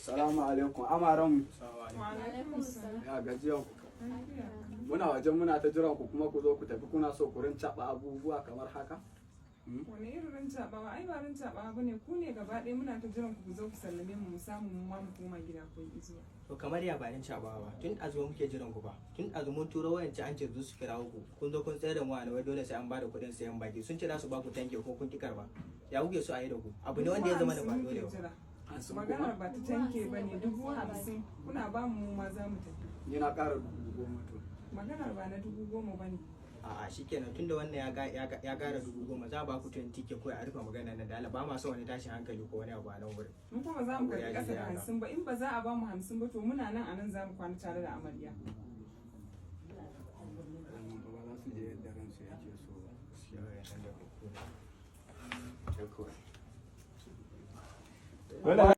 Salamu alaikum, amaran. Alaikum. Ya gajiyan ku? Muna wajen muna ta jiran ku, kuma ku zo ku tafi, kuna so ku rincaɓa abubuwa kamar haka? Wani irin rincaɓawa? Ai ba rincaɓawa ba ne, ku ne gaba ɗaya muna ta jiran ku, ku zo ku sallame mu, mu samu mu ma mu koma gida, ko zuwa. To kamar ya ba rincaɓawa ba? Tun ɗazu muke jiran ku ba. Tun ɗazu mun turo wayanci, an ce su kirawo ku. Kun zo kun tsayar da mu a wai dole sai an bada kuɗin sayan baki. Sun ce za su ba ku 10K ko kun ki karba. Ya kuke so a yi da ku? Abu ne wanda ya zama da ba dole ba. 50 Maganar kuma? ba ta 10K ba ne, 50,000 kuna ba mu, mu ma za mu tafi. Ni na ƙara 10,000 to. Maganar ba na 10,000 ba ne. A'a, shikenan, tunda wannan ya gara 10,000, za a ba ku 20K ko a rufe magana nan da Allah. Ba ma so wani tashin hankali ko wani abu a nan wurin. Mu kuma za mu Ya karɓi ji ƙasa da ya ga. 50 ba. In ba za a ba mu 50 ba, to muna nan, a nan za mu kwana tare da amarya. Wannan ba za su je yadda ransu yake so ba. Gaskiya wayannan da ku ne. Kawai. Dole.